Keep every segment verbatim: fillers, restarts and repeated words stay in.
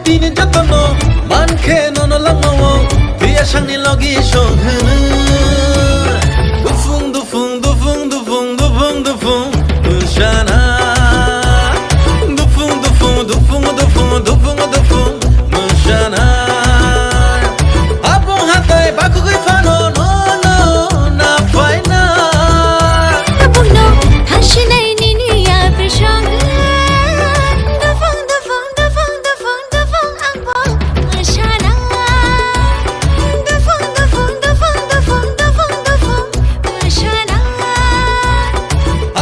Tini jotono mankhe nono langmao, tiyasangni logi song hwnwi. Dufung, dufung, dufung, dufung, dufung, dufung, mwsana. Dufung, dufung, dufung, dufung, dufung, dufung, mwsana. Abong hatai bakugwi phano nono na phaina. Abongno hasinai nini yapri song. Dufung, dufung, dufung, dufung, dufung, ang bong mwsana. Dufung, dufung, dufung, dufung, dufung, dufung, mwsana.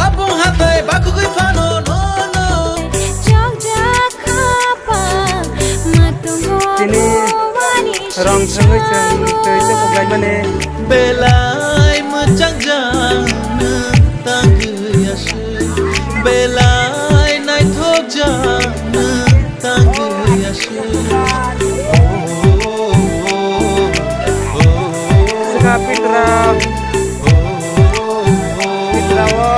Abong hatai bakugwi phano nono. Chokjak khapang matungo. Tini rong thangwi chwng twi tei buklaimani. Belai mwchang jang nwng tangwi aswk. Belai naithok jang nwng tangwi aswk. Sika pitra. Pitra o.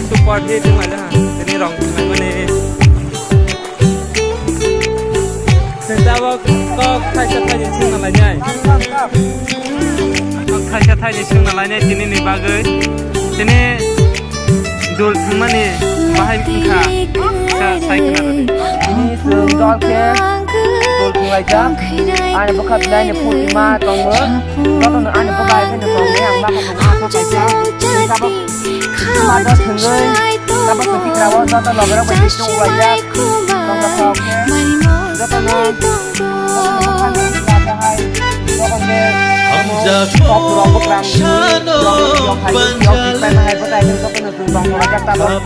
Super hit wng laijak ha, tini rong thanglaimani. Chwng tabuk kok thaisa thaini swngna lainai. Kok thaisa thaini swngna lainai tinini bagwi. Tini dol thwngmani bahai wngkha. Sa-, sai khna rwdi. Tini chwng dol khe dol thwnglaijak. Ani bwkha belai ni phutima tongo. Jotono ani bwkha hai phano tongnai ang ma kha tongo. Tabuk Mado thwngwi, tabuk kwtwi kra o joto logerok bai twi chwng uaijak. Tongthok khe jotono, jotono bwkhani kisa khe hai, jotono khe omo kok rok bwkrang ni, rok ni yok hai, yok ni paima hai bwtai khe jotono chwng tong uaijak tabuk.